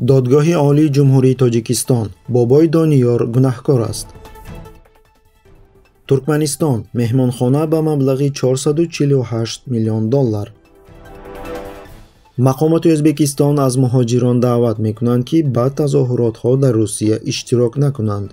Додгоҳи Олии Ҷумҳурии Тоҷикистон: Бобои Дониёр гунаҳкор аст. Туркманистон: меҳмонхона ба маблағи 448 миллион доллар. Мақомоти Ӯзбекистон аз муҳоҷирон даъват мекунанд, ки ба тазоҳуротҳо дар Русия иштирок накунанд.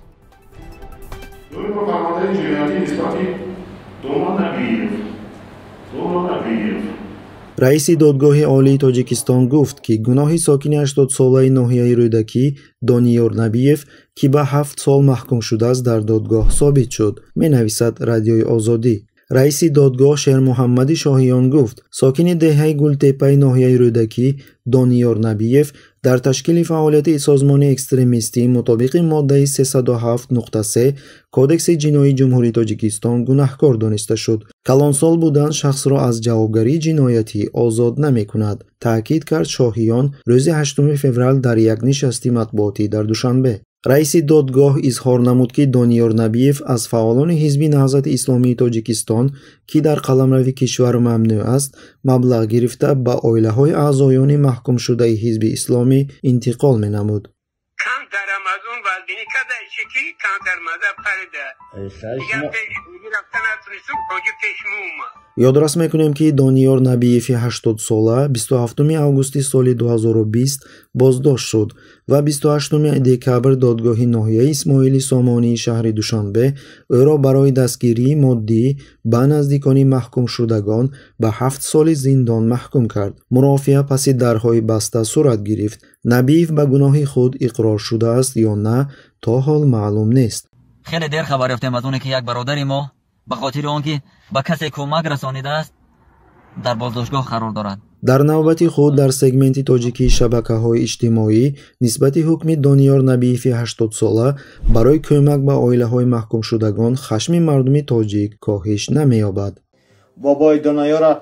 Раиси Додгоҳи Олии Тоҷикистон гуфт, ки гуноҳи сокини 80-солаи ноҳияи Рӯдакӣ Дониёр Набиев, ки ба 7 сол маҳкум шудааст, дар додгоҳ собит шуд, менависад Радиои Озодӣ. Раиси додгоҳ Шермуҳаммади Шоҳиён гуфт, сокини деҳаи Гултепаи ноҳияи Рӯдакӣ Дониёр Набиев дар ташкили фаъолияти созмони экстремистӣ мутобиқи моддаи 307.3 Кодекси ҷиноии Ҷумҳурии Тоҷикистон гунаҳкор дониста шуд. Калонсол будан шахсро аз ҷавобгарии ҷиноятӣ озод намекунад, таъкид кард Шоҳиён рӯзи 8 феврал дар як нишасти матбуотӣ дар Душанбе. Раиси додгоҳ изҳор намуд, ки Дониёр Набиев аз фаъолони Ҳизби Наҳзати Исломии Тоҷикистон, ки дар қаламрави кишвар мамнӯъ аст, маблағ гирифта ба оилаҳои аъзоёни маҳкумшудаи Ҳизби Исломӣ интиқол менамуд. Ёдрас мекунем, ки Дониёр Набиеви 80-сола 27 августи соли 2020 боздошт шуд ва 28 декабр додгоҳи ноҳияи Исмоили Сомонии шаҳри Душанбе ӯро барои дастгирии моддӣ ба наздикони маҳкумшудагон ба 7 соли зиндон маҳкум кард. Мурофиа паси дарҳои баста сурат гирифт. Набиев ба гуноҳи худ иқрор шудааст ё на, то ҳол маълум нест. Хеле дер хабар ёфтем аз оне, ки як бародари мо ба хотири он ки ба касе кӯмак расонидааст, дар боздоштгоҳ қарор дорад. Дар навбати худ дар сегменти тоҷикии шабакаҳои иҷтимоӣ нисбати ҳукми Дониёр Набиеви 80-сола барои кӯмак ба оилаҳои маҳкумшудагон хашми мардуми тоҷик коҳиш намеёбад. Бобои Дониёра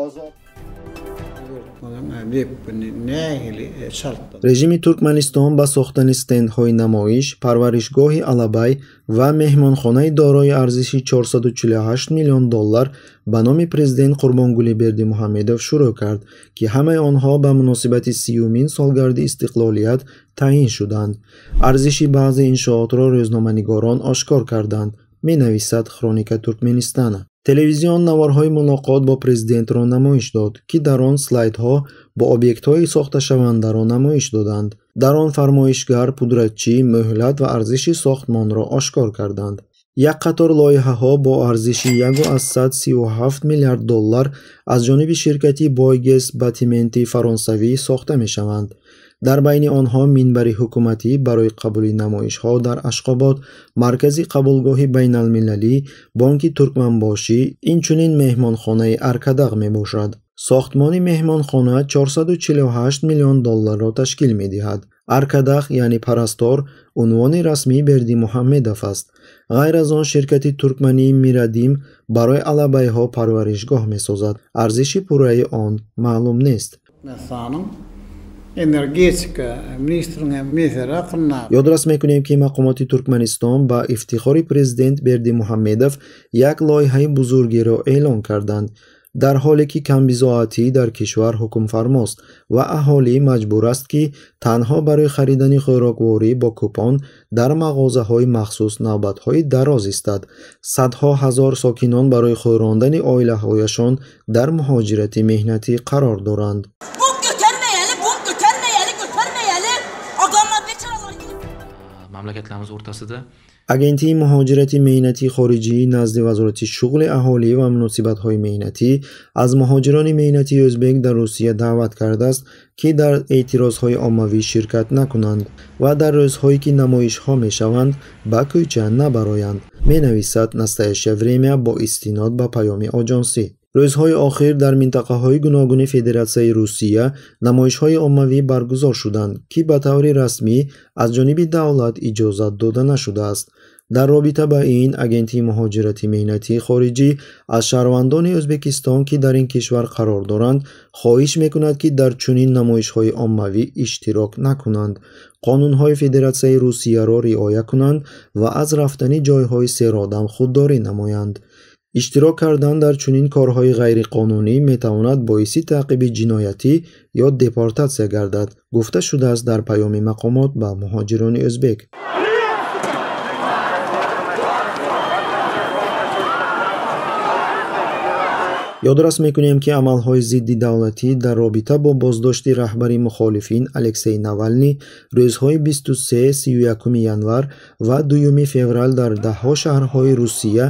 озод. Режими Туркманистон ба сохтани стендҳои намоиш, парваришгоҳи алабай ва меҳмонхонаи дорои арзиши 448 миллион доллар ба номи президент Қурбонгулӣ Бердимуҳаммедов шурӯъ кард, ки ҳамаи онҳо ба муносибати 30-умин солгарди истиқлолият таъин шуданд. Арзиши баъзе иншоотро рӯзноманигорон ошкор карданд, менависад Хроника Туркменистана. Телевизион наворҳои мулоқот бо президентро намоиш дод, ки дар он слайдҳо бо объектҳои сохташавандаро намоиш доданд. Дар он фармоишгар, пудратчӣ, муҳлат ва арзиши сохтмонро ошкор карданд. Як қатор лоиҳаҳо бо арзиши 1,37 миллиард доллар аз ҷониби ширкати Бойгес Батименти фаронсавӣ сохта мешаванд. Дар байни онҳо минбари ҳукуматӣ барои қабули намоишҳо дар Ашқобод, маркази қабулгоҳи байналмилалӣ, бонки Туркманбошӣ, инчунин меҳмонхонаи Аркадаг мебошад. Сохтмони меҳмонхона 448 миллион долларро ташкил медиҳад. Аркадаг, яъне парастор, унвони расмии Бердимуҳаммедов аст. Ғайр аз он, ширкати туркмании Мирадим барои алабайҳо парваришгоҳ месозад. Арзиши пурраи он маълум нест. Ёдрас мекунем, ки мақомоти Туркманистон ба ифтихори президент Бердимуҳаммедов як лоиҳаи бузургеро эълон карданд, дар ҳоле ки камбизоатӣ дар кишвар ҳукмфармост ва аҳолӣ маҷбур аст, ки танҳо барои харидани хӯрокворӣ бо купон дар мағозаҳои махсус навбатҳои дароз истад. Садҳо ҳазор сокинон барои хӯрондани оилаҳояшон дар муҳоҷирати меҳнатӣ қарор доранд. Mamlakatlarimiz o'rtasida Агентии муҳоҷирати меҳнатии хориҷӣ назди Вазорати шуғли аҳолӣ ва муносибатҳои меҳнатӣ аз муҳоҷирони меҳнатии ӯзбек дар Русия даъват кардааст, ки дар эътирозҳои оммавӣ ширкат накунанд ва дар рӯзҳое ки намоишҳо мешаванд, ба кӯча набароянд, менависад Настоящее время бо истинод ба паёми оҷонсӣ. Рӯзҳои охир дар минтақаҳои гуногуни Федератсияи Русия намоишҳои оммавӣ баргузор шуданд, ки ба таври расмӣ аз ҷониби давлат иҷозат дода нашудааст. Дар робита ба ин, Агентии муҳоҷирати меҳнатии хориҷӣ аз шаҳрвандони Ӯзбекистон, ки дар ин кишвар қарор доранд, хоҳиш мекунад, ки дар чунин намоишҳои оммавӣ иштирок накунанд, қонунҳои Федератсияи Русияро риоя кунанд ва аз рафтани ҷойҳои серодам худдорӣ намоянд. Иштирок кардан дар чунин корҳои ғайриқонунӣ метавонад боиси таъқиби ҷиноятӣ ё депортатсия гардад, гуфта шудааст дар паёми мақомот ба муҳоҷирони ӯзбек. Ёдрас мекунем, ки амалҳои зидди давлатӣ дар робита бо боздошти раҳбари мухолифин Алексей Навални рӯзҳои 23, 31 январ ва 2 феврал дар даҳҳо шаҳрҳои Русия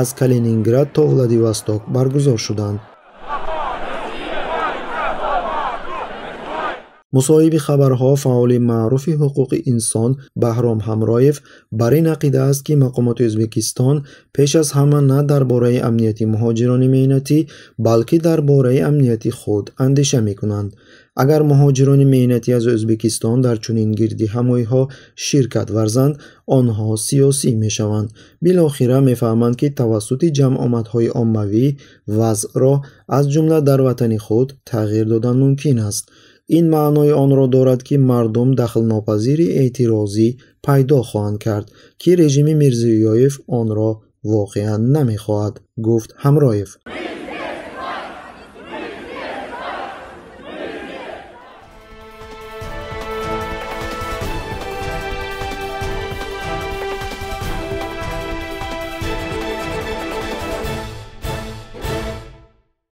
аз Калининград то Владивосток баргузор шуданд. Мусоҳиби хабарҳо фаъоли маъруфи ҳуқуқи инсон Баҳром Ҳамроев бар ин ақида аст, ки мақомоти Ӯзбекистон пеш аз ҳама на дар бораи амнияти муҳоҷирони меҳнатӣ, балки дар бораи амнияти худ андеша мекунанд. Агар муҳоҷирони меҳнатӣ аз Ӯзбекистон дар чунин гирдиҳамоиҳо ширкат варзанд, онҳо сиёсӣ мешаванд. Билохира мефаҳманд, ки тавассути ҷамъомадҳои оммавӣ вазъро аз ҷумла дар ватани худ тағйир додан мумкин аст. Ин маънои онро дорад, ки мардум дахлнопазири эътирозӣ пайдо хоҳанд кард, ки режими Мирзиёев онро воқеан намехоҳад, гуфт Ҳамроев.